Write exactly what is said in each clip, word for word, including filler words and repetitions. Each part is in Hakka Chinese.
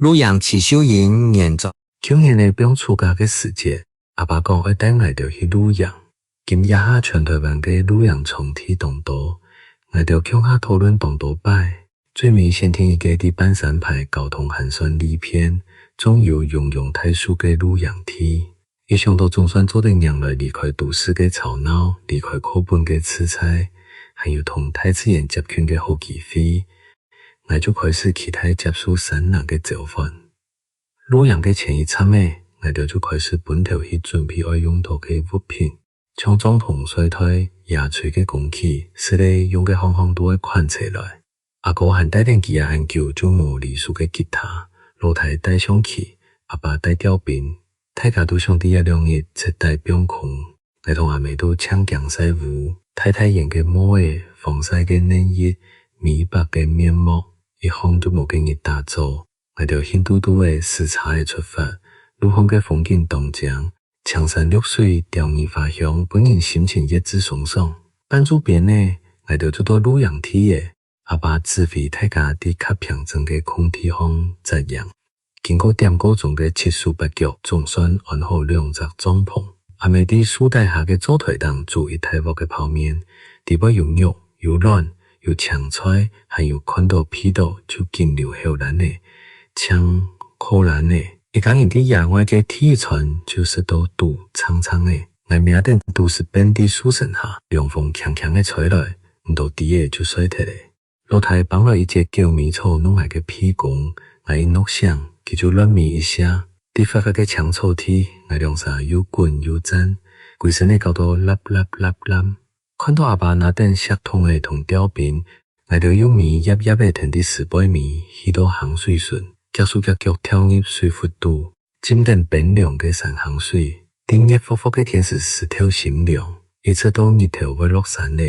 露營徐秀英原作。舊年仔放暑假个時節，阿爸講愛帶𠊎兜去露營。今這下全臺灣个露營場地當多，𠊎兜共下討論當多擺，最尾選定一個在半山排、交通還算利便，種有茸茸大樹个露營地。 一想到總算做得迎來離開都市个吵鬧，離開課本个自在，還有同大自然接近个好機會，𠊎就開始期待接受山林个召喚。露營个前一站仔，𠊎兜就開始分頭去準備愛用到个物品，像帳篷、睡袋、野炊个工具、食仔用个項項都愛款齊來。 阿哥還帶等佢啊恁久就無離手个吉他，老弟帶象棋，阿爸帶釣檳，大家都想在這兩日徹底放空。𠊎同阿姆都淨驚晒烏，大大頂个帽仔、防晒个乳液、美白个面膜，一項都無个日打早。𠊎兜興嘟嘟仔駛車仔出發，路項个風景當靚，青山綠水、鳥語花香，分人心情一直鬆爽。半晝邊仔，𠊎兜就到露營地了。 阿爸指揮大家在較平整个空地項紮營。經過點過鐘个七手八腳，總算安好兩隻帳篷。阿姆在樹底下个灶臺頂煮一大鑊个泡麵，裡背有肉、有卵、有青菜，還有看到鼻著就緊流口涎仔，淨可涎仔。一家人在野外个第一餐就食到肚撐撐仔。𠊎摸等肚屎吂在樹身下，涼風輕輕仔吹來，毋多知仔就睡忒了。 老弟挷來一節狗尾草弄𠊎个鼻公，𠊎一顱醒，佢就亂尾一瀉。在闊闊个青草地，𠊎兩儕又滾又戰，歸身仔搞到垃垃垃垃。看到阿爸拿等錫桶仔同釣檳，𠊎兜又尾擛擛仔跈在屎背尾，去到坑水脣，遽手遽腳跳入水窟肚，浸等冰涼个山坑水。在熱霍霍个天時實透心涼，一直到日頭會落山了，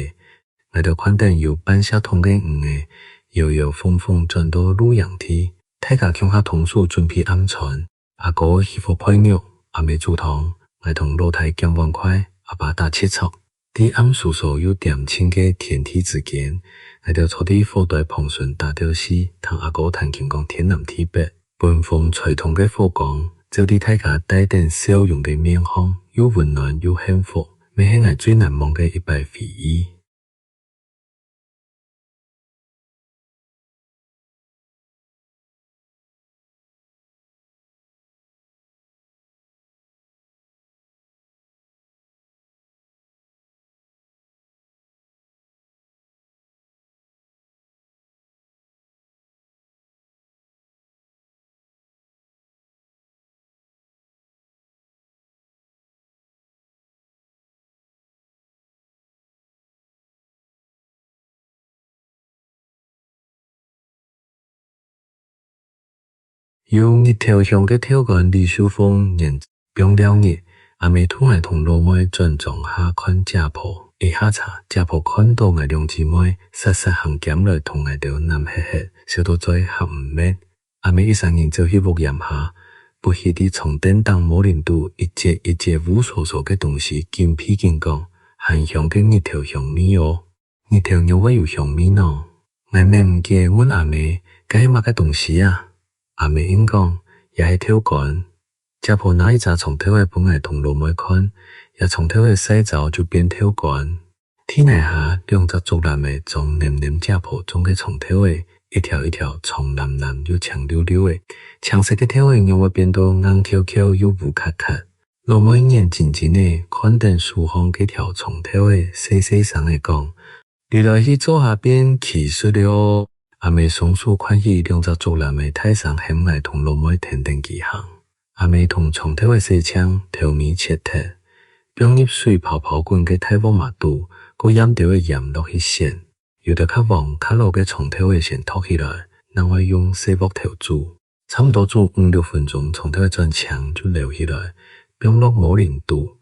𠊎兜看等有半錫桶个魚仔，搖搖晃晃轉到露營地，大家共下動手準備暗餐。阿哥起火焙肉，阿姆煮湯，𠊎同老弟撿碗筷，阿爸打七尺。在暗疏疏又恬靜个天地之間，𠊎兜坐在火堆旁脣打鬥敘，聽阿哥彈琴講天南地北，分風吹動个火光，照在大家帶等笑容个面項，又溫暖又幸福，乜係𠊎最難忘个一擺回憶。 有日頭香个豆乾，李秀鳳原作。放尞日，阿姆渡𠊎同老妹轉莊下看姐婆。一下車，姐婆看到𠊎兩姊妹，煞煞行兼來同𠊎兜揇核核，笑到嘴合毋密。 阿姆一儕人走去屋簷下，㧯起在長凳頂毛簾肚一節一節烏疏疏个東西，緊鼻緊講：「還香个日頭香味哦！」「日頭仰會有香味呢？」𠊎愐毋解問阿姆：「該係麼个東西啊？」阿姆應講：「這係豆乾。」姐婆拿一隻長豆仔分𠊎同老妹看，這長豆仔曬燥就變豆乾。 地泥下兩隻竹籃仔裝淰淰姐婆種个長豆仔，一條一條長湳湳又青溜溜仔。青色个豆仔仰會變到硬翹翹又烏卡卡？老妹眼金金仔看等手項該條長豆仔，細細聲仔講：「你來去灶下變奇術了哦！」阿姆雙手擐起兩隻竹籃仔，大聲喊𠊎同老妹跈等佢行。 阿姆同長豆仔洗淨，頭尾切忒，放入水泡泡滾个大鑊嫲肚，過掞兜仔鹽落去鮮。有兜較黃較老个長豆仔先擇起來，另外用細鑊頭煮。差毋多煮五六分鐘，長豆仔轉青就撈起來，放落毛簾肚，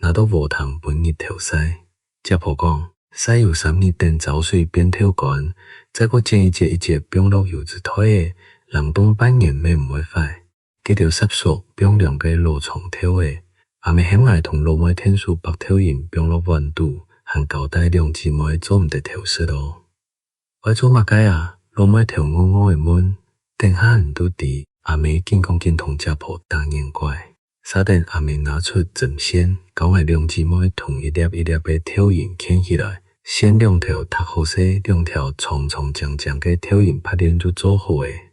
拿到禾埕分日頭曬。姐婆講：「曬有三日，等燥水變豆乾，再過剪一節一節放落油紙袋仔，冷凍半年乜毋會壞。」 該兜煠熟放涼个老長豆仔，阿姆喊𠊎同老妹𢯭手剝豆仁放落碗肚，還交代兩姊妹做毋得偷食哦。「愛做麼个啊？」老妹頭臥臥仔問。「等下你就知。」阿姆緊講緊同姐婆打眼拐。 續等阿姆拿出針線，教𠊎兩姊妹同一粒一粒个豆仁牽起來，線兩頭䌈好勢，兩條長長靚靚个豆仁袚鍊就做好咧。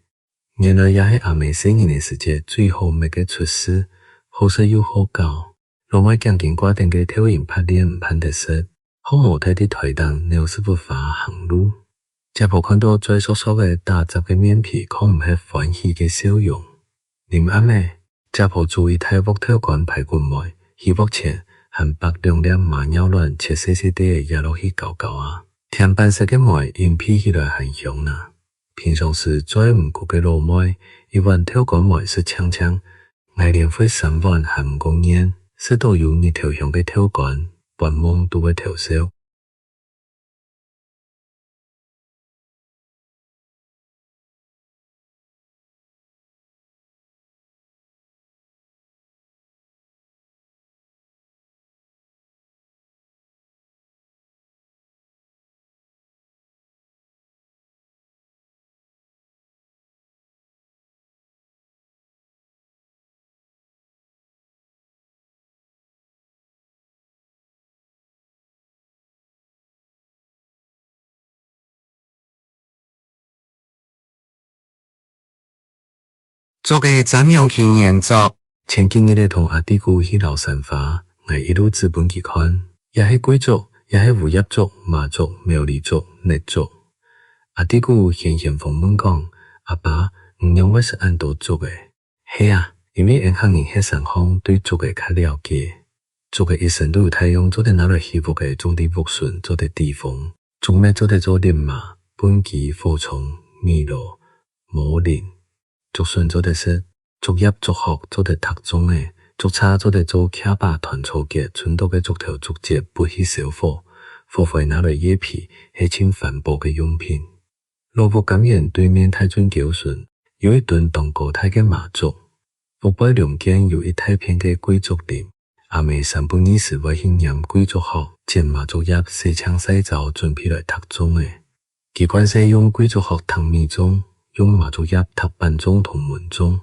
原來這係阿姆細人个時節最好搣个出事，好食又好搞。老妹頸根掛等个豆仁袚鍊毋盼得食，學模特在臺頂扭屎朏花行路。姐婆看到嘴縮縮仔打摺个面皮，囥毋核歡喜个笑容。臨暗仔， 姐婆煮一大鑊豆乾排骨糜，起鑊前還剝兩粒麻鳥卵，切細細垤仔掖落去攪攪啊。甜粄色个糜，飲鼻起來還香哪。平常時嘴毋穀个老妹，一碗豆乾糜食淨淨，𠊎連拂三碗還毋過願，食著有日頭香个豆乾，發夢都會偷笑。 竹仔怎樣去研究？前幾日仔同阿弟牯去遶山花，𠊎一路指分佢看，這係桂竹，這係烏葉竹、麻竹、苗栗竹、竻竹。阿弟牯掀掀風問講：「阿爸，你仰會識恁多竹仔？」 係啊，因為𫣆客人歇山項對竹仔較了解。竹仔一身都有大用，做得拿來起屋仔，種在屋脣，做得抵風。竹篾做得做笠嫲、畚箕、火囪、米籮、毛籃。竹筍做得食，竹葉、竹殼做得䌈粽仔，竹杈做得做徛把、團草結，伸著个竹頭、竹節，抔去燒火，火灰拿來掖肥，係盡環保个用品。 老屋柑園對面大圳溝脣，有一墩當高大个麻竹。屋背龍肩有一大片个桂竹林，阿姆三不二時會去拈桂竹殼，剪麻竹葉，洗淨曬燥，準備來䌈粽仔。佢慣勢用桂竹殼䌈米粽，用麻竹葉䌈粄粽同燜粽。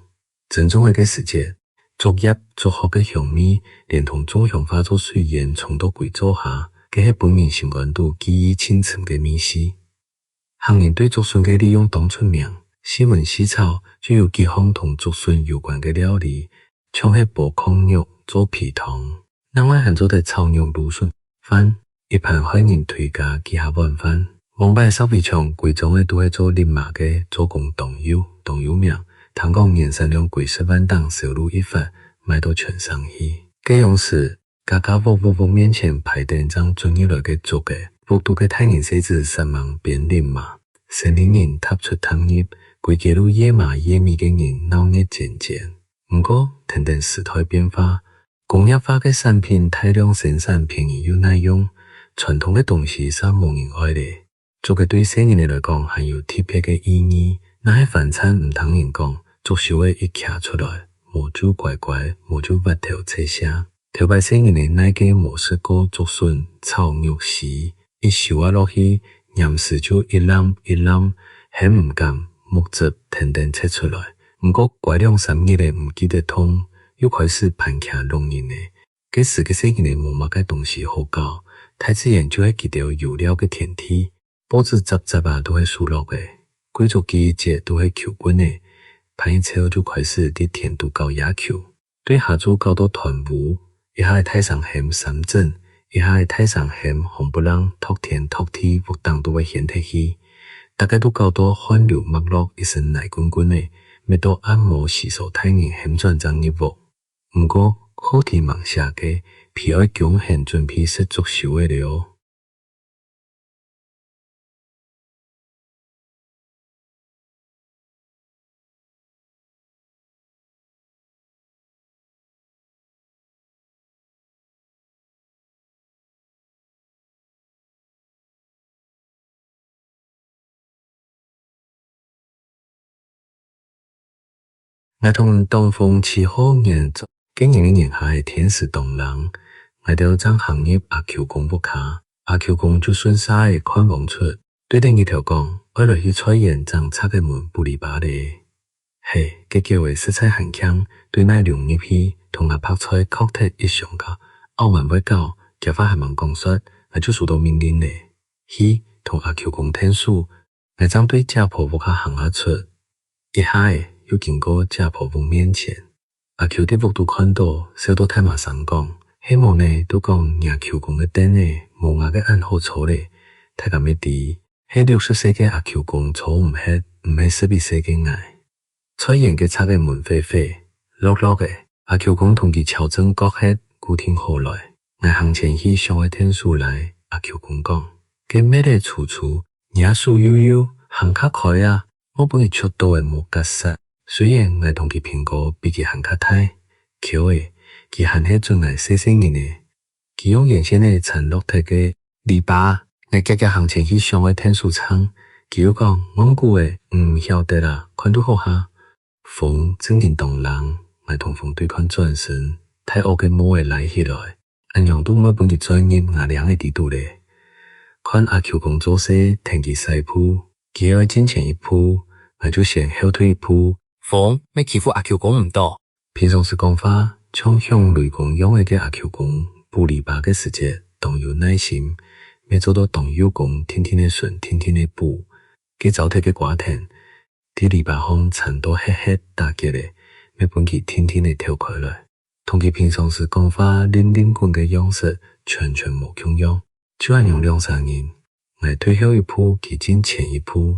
蒸粽仔个時節，竹葉、竹殼个香味，連同粽香化做水煙，衝到歸灶下，該係分人心肝肚記憶盡深个味緒。客人對竹筍个利用當出名，四炆四炒就有幾項同竹筍有關个料理，像係煲爌肉、做肥湯。 另外還做得炒肉、滷筍飯，一盤害人推加幾下碗飯。往擺石圍牆歸庄仔都係做笠嫲个，做工當幼，當有名。聽講年產量幾十萬頂，銷路一發，賣到全省去。該央時，家家屋屋屋面前排等正種入來个竹仔，屋肚个大人細子煞猛編笠嫲，生理人踏出踏入，歸街路掖麻掖米个人鬧熱煎煎。毋過，跈等時代變化， 工業化个產品大量生產，便宜又耐用，傳統个東西煞無人愛咧。竹仔對細人仔來講還有特別个意義，若係番粲毋聽人講，竹修仔一擎出來，無就乖乖，無就斡頭切瀉。頭擺細人仔哪個無食過竹筍炒肉絲， 一修啊落去，黏時就一揇一揇，喊毋敢，目汁跈等泏出來。毋過乖兩三日仔毋記得痛，又開始攀擎弄人咧。該時个細人仔無麼个東西好搞，大自然就係佢兜遊尞个天地。報紙摺摺啊都係樹落仔，桂竹鋸一截都係球棍仔，攀一湊就開始在田肚搞野球。 對下晝搞到斷烏，一下仔大聲喊三振，一下仔大聲喊紅不讓，托天托地，屋頂都會掀忒去。逐個都搞到汗流脈落，一身泥滾滾仔，搣到暗摸胥疏大人喊轉正入屋。毋過，課題吂寫个，皮愛弓絚準備食竹修仔了哦。 𠊎同當風七號研究，該年个年下仔天時當冷，𠊎兜正行入阿舅公屋下，阿舅公就順續仔看望出，對等日頭講：「愛來去菜園整柵仔門補籬笆咧。」嘿，該狗仔實在還慶，對𠊎摝入去，同吾白菜搉忒一箱个，拗蠻會搞，厥話還吂講煞，𠊎就收到命令咧。去，同阿舅公𢯭手， 𠊎正對姐婆屋下行啊出，一下仔又經過姐婆屋面前。阿舅在屋肚看到，笑到大嫲聲講：「係無呢，都講若舅公个凳仔無𠊎个恁好坐咧。」大家乜知，係六十歲个阿舅公坐毋核，毋係十一歲个𠊎。 菜園个柵仔門歪歪、落落仔，阿舅公同佢調整搉核，固定好來。𠊎行前去想愛𢯭手拉，阿舅公講：「該篾仔粗粗，若手幼幼，行較開啊，莫分佢搐到仔無結煞。」雖然𠊎同佢平高，比佢還較大箍仔，佢還係準𠊎細細人仔。 佢用鉛線仔纏落忒个籬笆，𠊎遽遽行前去想愛𢯭手撐，佢又講：「戇牯仔，毋曉得啊，看就好哈。」風正經當冷，𠊎同風對看轉身，大襖个帽仔拉起來，恁樣都毋會分佢鑽入吾領仔底肚咧。看阿舅公做事，跈佢徙步，佢愛進前一步，𠊎就先後退一步。風乜欺負阿舅公毋著。 平常時講話像響雷公樣仔个阿舅公，補籬笆个時節當有耐心，乜做到當幼工，定定仔巡，定定仔補。該燥忒个瓜藤，在籬笆項纏到核核打結仔，乜分佢定定仔敨開來。同佢平常時講話輪輪滾个樣式，全全無共樣。就恁樣兩儕人，𠊎退後一步，佢進前一步。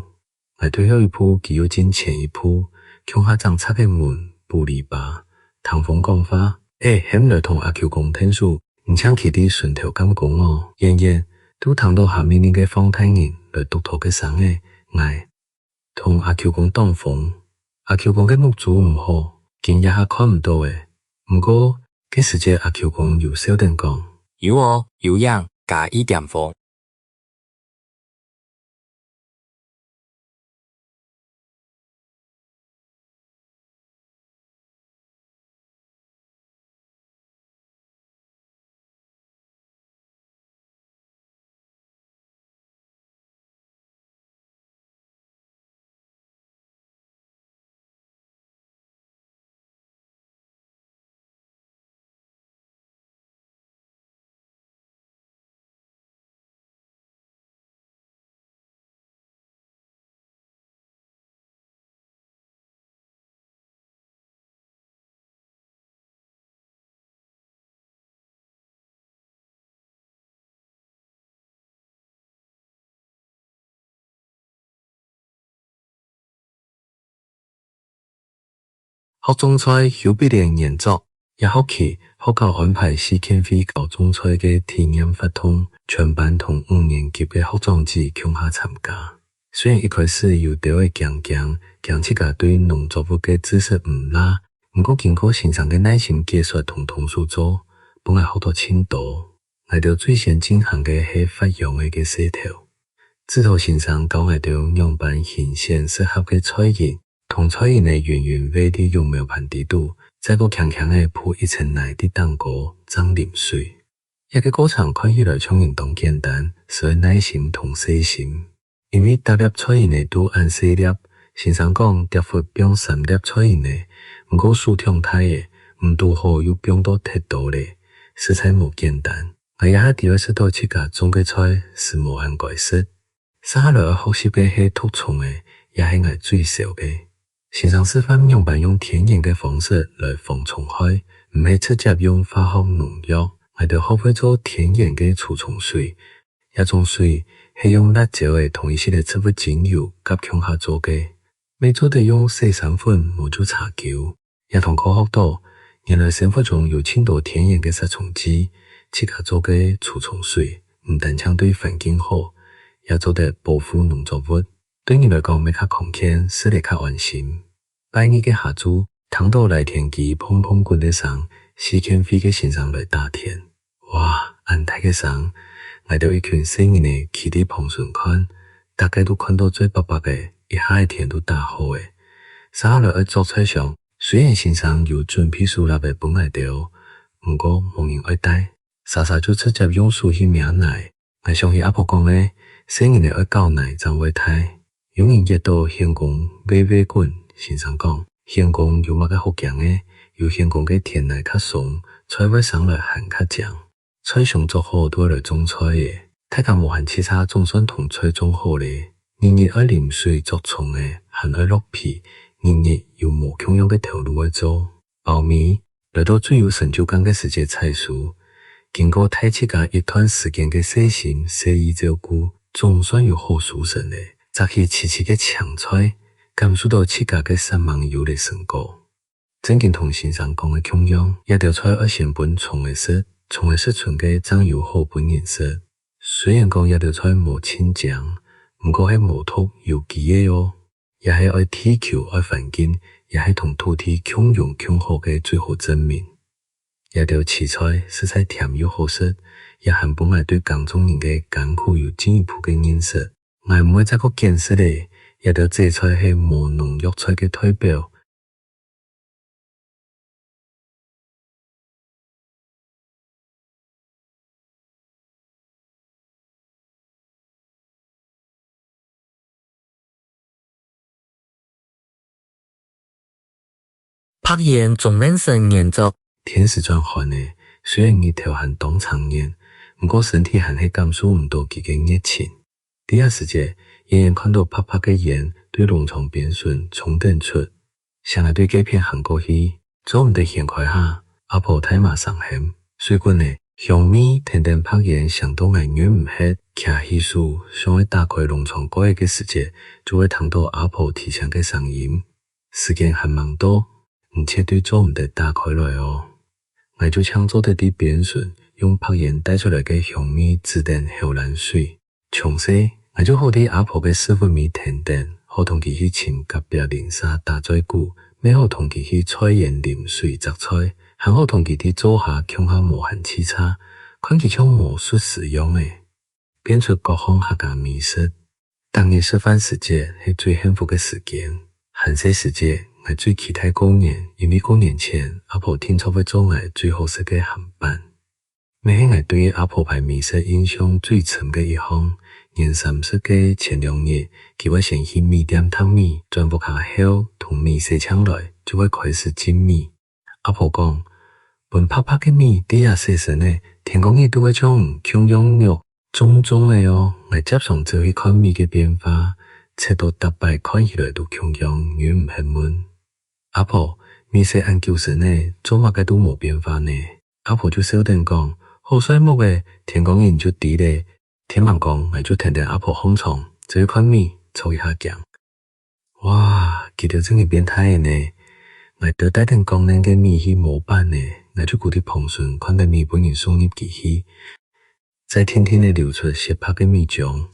𠊎退後一步，佢又進前一步，共下整柵仔門、補籬笆、聽風講話。「欸，喊來同阿舅公𢯭手，毋淨企在脣頭監工哦。」遠遠都聽到下命令个放大人來督導个聲仔。𠊎同阿舅公擋風，阿舅公个目珠毋好，今這下看毋到咧。毋過，該時節阿舅公有笑等講：「有哦，有影，加一點風。」 學種菜，邱碧蓮原作。這學期，學校安排四健會教種菜个體驗活動，全班同五年級个學長姊共下參加。雖然一開始有兜仔驚驚，驚自家對農作物个知識毋罅，毋過經過先生个耐心解說同動手做，分𠊎學到盡多。𠊎兜最先進行个係發秧仔个事頭。指導先生教𠊎兜仰般揀選適合个菜仁，同菜仁仔勻勻委在育苗盤底肚，再過輕輕仔鋪一層泥在頂高，正淋水。這個過程看起來像人當簡單，實愛耐心同細心。因為逐粒菜仁仔都恁細粒，先生講，逐窟放三粒菜仁仔，毋過手忒大咧，毋堵好又放到忒多咧，實在無簡單。𠊎這下知愛食著自家種个菜，實無恁該食。 續下來愛學習个係毒蟲仔，也係𠊎最愁个。先生示範仰般用天然个方式來防蟲害，毋係直接用化學農藥。𠊎兜學會做天然个除蟲水，這種水係用辣椒仔同一息仔植物精油合共下做个，乜做得用洗衫粉無就茶箍。 這堂課學著，原來生活中有盡多天然个殺蟲劑，自家做个除蟲水，毋單淨對環境好，也做得保護農作物，對人來講乜較康健，食了較安心。拜二个下晝，聽著犁田機砰砰滾个聲，四健會个先生來打田。 哇，恁大个聲！𠊎兜一群細人仔企在旁脣看，逐個都看到嘴擘擘仔，一下仔田都打好咧。續下來愛作菜廂，雖然先生有準備手蠟仔分𠊎兜，毋過無人愛戴，儕儕就直接用手去摸泥。𠊎想起阿婆講个，細人仔愛搞泥正會大。 有人挖著䟘公噦噦滾，先生講：䟘公有麼个好驚个？有䟘公个田泥較鬆，菜會生來還較靚。菜相著好就會來種菜仔。大家無閒直掣，總算同菜種好咧。日日愛淋水、捉蟲仔，還愛落肥，日日有無共樣个頭路愛做。包尾，來到最有成就感个時節採收，經過大自家一段時間个細心細意照顧，總算有好收成咧。摘起萋萋个青菜，感受到自家个煞猛有咧成果。正經同先生講个共樣，這兜菜愛先分蟲仔食，蟲仔食伸个正有好分人食。雖然講這兜菜無盡靚，毋過係無毒有機个哦。 也係愛地球、愛環境，也係同土地共榮共好个最好證明。這兜萋菜實在甜又好食，也還分𠊎對耕種人个艱苦有進一步个認識。𠊎毋會再過揀食咧，這兜萋菜係無農藥菜个代表。 白煙鍾連生原作。天時轉寒咧，雖然日頭還當晟熱，毋過身體還係感受毋到佢个熱情。 這時節，遠遠看到白白个煙對籠床邊脣衝等出，想愛對該片行過去，做毋得掀開下，阿婆大嫲聲喊：「水滾咧！」香味跈等白煙，香到𠊎忍毋核，擎起手，想愛打開籠床蓋仔个時節，就會聽到阿婆提醒个聲音：「時間還吂到，你絕對做毋得打開來哦！」𠊎就淨做得在邊脣，用白煙帶出來个香味止等口瀾水。 從細，𠊎就好在阿婆个屎朏尾跈等，好同佢去尋隔壁鄰舍打嘴鼓，乜好同佢去菜園淋水摘菜，還好同佢在灶下共下無閒直掣，看佢像魔術師樣仔，變出各項客家美食。逐日食飯時節係最幸福个時間。還細時節，𠊎最期待過年，因為過年前，阿婆定著會做𠊎最好食个鹹粄。 乜係𠊎對阿婆牌美食印象最深个一項。年三十个前兩日，佢會先去米店糴米，轉屋下後，同米洗淨來，就會開始浸米。阿婆講：「分白白个米在這洗身仔，天光日就會像共樣肉腫腫仔哦！」𠊎輒常走去看米个變化，輒到逐擺看起來都共樣，忍毋核問：「阿婆，米洗恁久身仔，做麼个都無變化呢？」 阿婆就笑等講：「好睡目仔，天光日就知咧。」天吂光，𠊎就跈等阿婆䟘床，走去看米，著一下驚。哇，佢兜正經變大仔呢！𠊎兜帶等光亮个米去摸粄仔，𠊎就跍在旁脣，看等米分人送入機器，再定定仔流出雪白个米漿。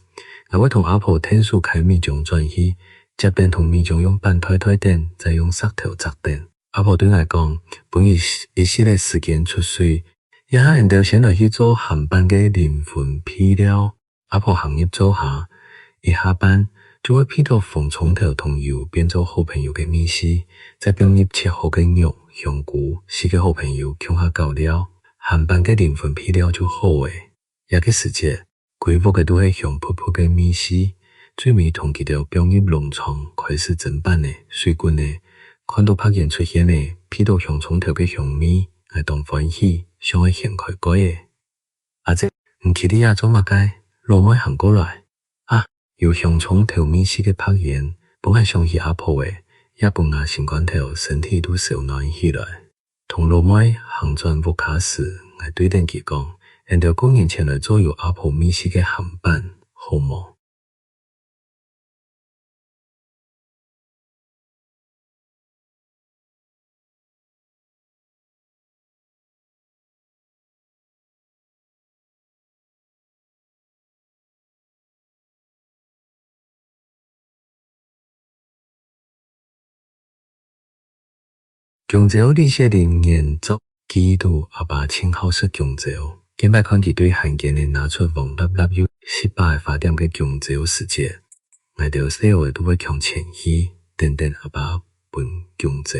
𠊎會同阿婆𢯭手㧡米漿轉去，接等同米漿用粄袋袋等，再用石頭矺等。 阿婆對𠊎講：「分佢一息仔時間出水，這下𠊎兜先來去做鹹粄个靈魂配料。」阿婆行入灶下，一下半就會鼻著紅蔥頭同油變做好朋友个味緒，再放入切好个肉、香菇，四個好朋友共下搞尞，鹹粄个靈魂配料就好咧。 這個時節，歸屋仔都係香噴噴个味緒，最尾同佢兜放入籠床，開始蒸粄仔、水滾仔。看到白煙出現咧，鼻著香蔥頭个香味，𠊎當歡喜，想愛掀開蓋仔。「阿姊，你企在這做麼个？」老妹行過來。「啊，有香蔥頭味緒个白煙，分𠊎想起阿婆咧，也分吾心肝頭、身體都燒暖起來。」 同老妹行轉屋下時，𠊎對等佢講：「𫣆兜過年前來做有阿婆味緒个鹹粄，好無？」 弓蕉，李雪玲原作。記憶肚，阿爸盡好食弓蕉。見擺看佢對閒間仔拿出黃蠟蠟又實把仔花點个弓蕉時節，𠊎兜細孲仔都會搶前去，等等阿爸分弓蕉。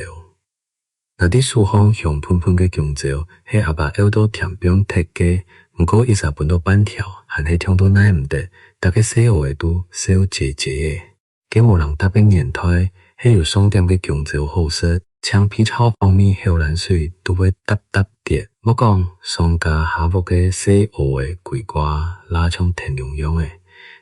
拿在手項香噴噴个弓蕉，係阿爸漚到甜放忒个，毋過一儕分到半條，還係暢到耐毋得，逐個細孲仔都笑喈喈仔。該無人搭个年代，係有上點个弓蕉好食，淨鼻著芳味口涎水都會嗒嗒跌。莫講上家下屋个細孲仔、桂瓜，拉像天龍樣仔，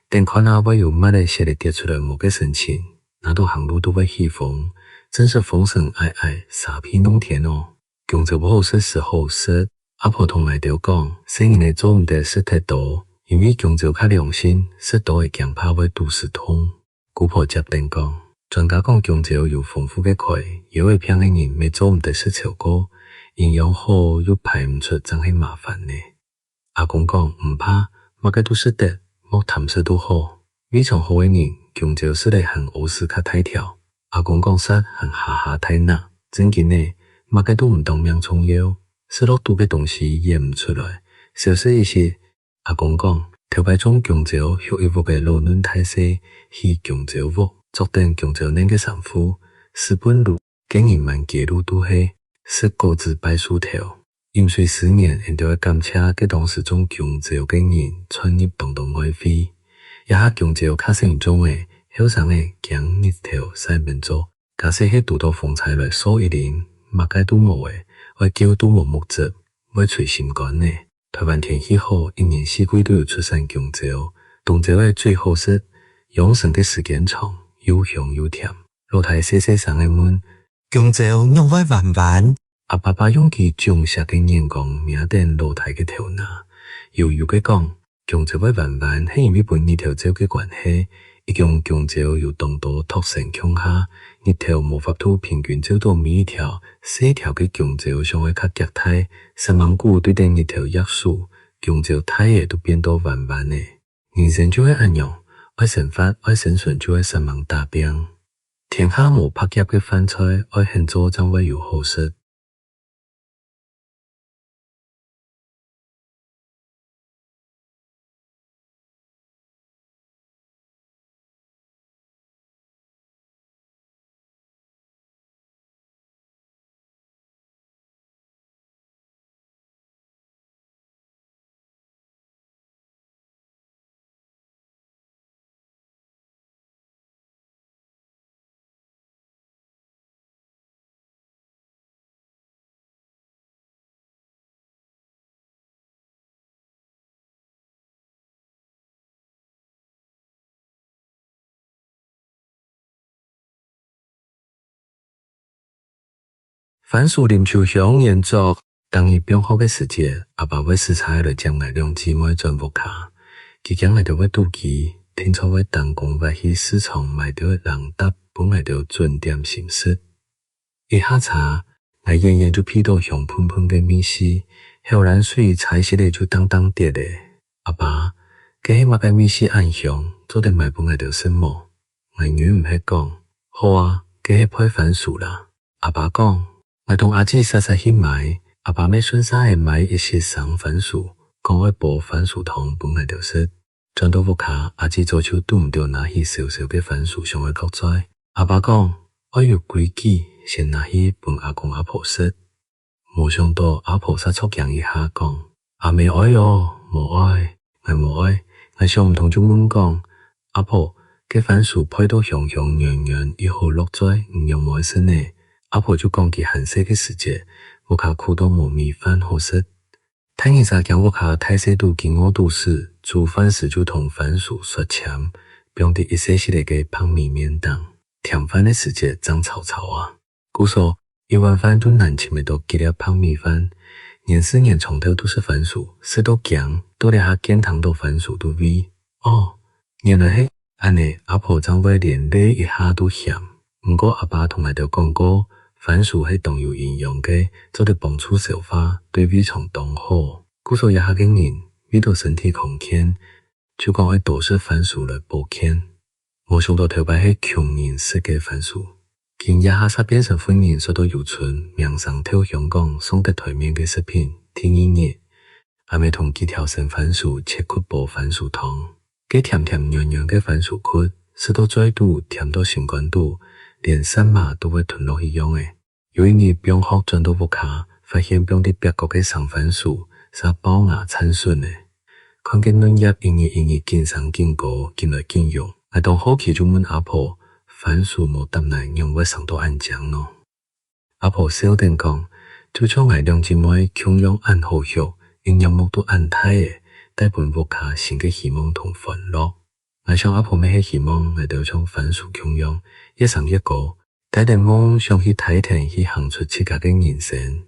等看啊會有蜜仔、雪仔跌出來無个神情，拿到行路都會起風，真實風神挨挨，沙鼻弄天哦。弓蕉好食斯好食，阿婆同𠊎兜講，細人仔做毋得食忒多，因為弓蕉較涼性，食多仔驚怕會肚屎痛。 姑婆接等講：「專家講弓蕉有豐富个鈣，腰仔病个人乜做毋得食超過，營養好又排毋出正係麻煩呢。」阿公講：「毋怕，麼个都食得，莫貪食都好。胃腸好个人，弓蕉食了還屙屎較大條。」阿公講煞還哈哈大笑：「正經呢，麼个都毋當命重要，食落肚个東西演毋出來，少食一息。」 阿公講，頭擺種弓蕉畜一屋个老嫩大細，起弓蕉屋，著等弓蕉乳个衫褲，屎朏滷个人滿街路都係，食果子拜樹頭。飲水思源，𫣆兜愛感謝該當時種弓蕉个人，賺入當多外匯。這下弓蕉較少人種了，後生仔驚日頭曬毋著， 假使係堵著風搓來掃一輪，麼个都無了，愛噭都無目汁，會捶心肝呢。臺灣天氣好，一年四季都有出產弓蕉，冬蕉仔最好食，養成个時間長，又香又甜。老弟細細聲仔問：「弓蕉仰會彎彎？」阿爸爸用佢重視个眼光，摸等老弟个頭那，悠悠个講： 「弓蕉會彎彎，係因為分日頭照个關係。一弓弓蕉有當多托生共下，日頭無法度平均照著每一條，細條个弓蕉想愛較遽大，煞猛牯對等日頭擛手，弓蕉大了都變到彎彎了。人生就係恁樣，愛生活，愛生存就愛煞猛打拚。天下無白挾个飯菜，愛肯做正會有好食。」 番薯臨秋香，原作。逐日放學个時節，阿爸會駛車來接𠊎兩姊妹轉屋下。佢驚𠊎兜會肚飢，定著會當工斡去市場買兜零嗒分𠊎兜準點心食。 一下車，𠊎遠遠就鼻著香噴噴个味緒，口涎水差息仔就當當跌咧。「阿爸，該係麼个味緒恁香，做得買分𠊎兜食無？」𠊎忍毋核講：「好啊，該係焙番薯啦。」阿爸講。𠊎同阿姊煞煞去買，阿爸乜順續仔買一息生番薯，講愛煲番薯湯分𠊎兜食。 轉到屋下，阿姊早就堵毋著拿起燒燒个番薯想愛落嘴。阿爸講：「愛有規矩，先拿去分阿公阿婆食。」無想著阿婆煞著驚一下講：「阿姆哀哦，無愛，𠊎無愛！」𠊎想毋通就問講：「阿婆，該番薯焙到香香軟軟，已好落嘴，你仰無愛食呢？」阿婆就講佢還細个時節，屋下苦到無米飯好食。 大人儕驚屋下大細肚飢餓肚屎，煮飯時就同番薯刷籤，放在一息息仔个白米面頂，添飯个時節正炒炒啊。故所，一碗飯都難尋得著幾粒白米飯。年時年長透都食番薯，食到驚，到這下見聽著番薯都畏。哦， 原來係恁呢，阿婆正會連睞一下都嫌。毋過阿爸同𠊎兜講過，番薯係當有營養个，做得幫助消化，對胃腸當好。故所這下个人為著身體康健，就講愛多食番薯來保健。無想著頭擺係窮人食个番薯，今這下煞變成分人說到有賰，名聲透香港，上得檯面个食品。第二日，阿姆同幾條生番薯切塊煲番薯湯。 該甜甜軟軟个番薯粞，食到嘴肚甜到心肝肚，連舌嫲都會吞落去樣仔。有一日放學轉到屋下，發現放在壁角个生番薯，嗄暴芽綻筍咧。看該嫩葉一日一日緊生緊高，緊來緊榮。𠊎當好奇就問阿婆：番薯無搭泥，仰會生到恁靚呢？阿婆笑等講：「就像𠊎兩姊妹共樣恁好畜，一𥍉目都恁大了，帶分屋下新个希望同歡樂。」𠊎想阿婆乜係希望𠊎兜像番薯共樣，越生越高，帶等夢想去大田，去行出自家个人生。